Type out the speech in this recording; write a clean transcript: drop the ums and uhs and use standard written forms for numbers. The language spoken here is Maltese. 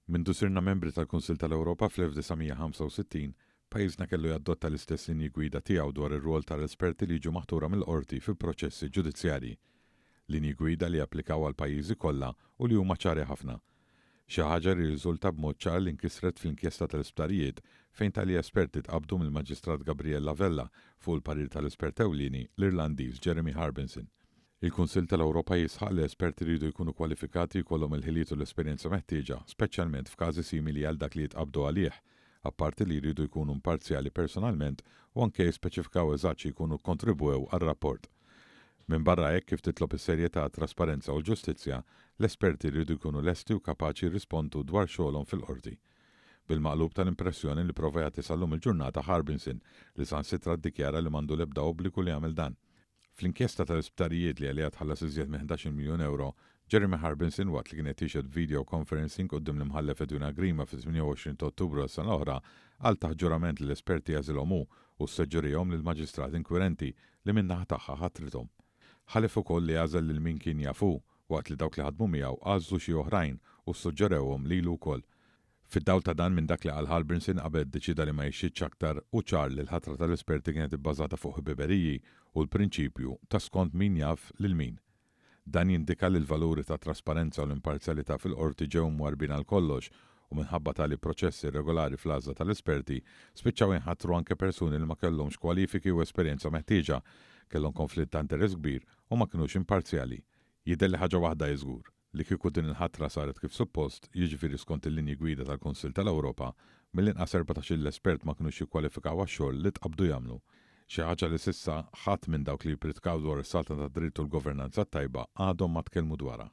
Mindu sirna membri tal-Kunsill tal-Ewropa fl-1965, pajjiżna kellu jaddotta l-istess linji gwida tiegħu dwar ir-rwol tal-esperti li jiġu maħtura mill-qorti fi proċessi ġudizzjarji. Linji gwida li japplikaw għall-pajjiżi kollha u li huma ċari ħafna. Xi ħaġa li rriżulta b'mod ċar li nkisret fl-inkjesta tal-isptarijiet fejn tali esperti tqabbdu mill-Maġistrat Gabriella Vella fuq il-parir tal-espert ewlieni, l-Irlandiż Jeremy Harbinson. Il-Kunsill tal-Ewropa jisħaq li esperti jridu jkunu kwalifikati jkollhom il-ħiliet u l-esperjenza meħtieġa, speċjalment f'każi simili għal dak li jitqabbdu għalih, apparti li jridu jkunu imparzjali personalment u anke jispeċifikaw eżatt xi jkunu kkontribwew għar-rapport. Minbarra hekk, kif titlob is-serjetà, t-trasparenza u l-ġustizzja, l-esperti jridu jkunu lesti u kapaċi jirrispondu dwar xogħolhom fil-qorti. Bil-maqlub tal-impressjoni li prova jagħti sal-lum il-ġurnata Harbinson, li saħansitra ddikjara li m'għandu l-ebda obbligu li jagħmel dan. Fl-inkjesta tal-isptarijiet li għaliha tħallas iżjed minn 11-il miljun ewro, Jeremy Harbinson waqt li kien qed jixhed b'video conferencing quddiem l-Imħallef Edwina Grima fit-28 ta' Ottubru tas-sena l-oħra, qal taħt ġurament li l-esperti għażilhom hu u sseġġerihom lill-Maġistrat inkwirenti li min-naħa tagħha ħatrithom. Ħalef ukoll li għażel lil min kien jaf hu, waqt li dawk li ħadmu miegħu għażlu xi oħrajn u ssuġġerewhom lilu wkoll. Fid-dawl ta' dan minn dak li qal Harbinson qabel iddeċieda li ma jixhidx aktar, hu ċar li l-ħatra tal-esperti kienet ibbażata fuq ħbiberiji u l prinċipju ta' skont min jaf lil min. Dan jindika li l-valuri tat-trasparenza u l-imparzjalità fil-qorti ġew imwarrbin għal kollox u minħabba tali proċess irregolari fl-għażla tal-esperti, spiċċaw jinħatru anke persuni li ma kellhomx kwalifiki u esperjenza meħtieġa, kellhom konflitt ta' interess kbir u ma kinux imparzjali. Jidher li ħaġa waħda hi żgur, li kieku din il-ħatra saret kif suppost, jiġifieri skont il-linji gwida tal-Kunsill tal-Ewropa, mill-inqas 14-il espert ma kinux jikkwalifikaw għax-xogħol li tqabbdu jagħmlu. Xi ħaġa li s'issa ħadd minn dawk li jippritkaw dwar is-saltna tad-dritt u l-governanza t-tajba għadhom ma tkellmu dwarha.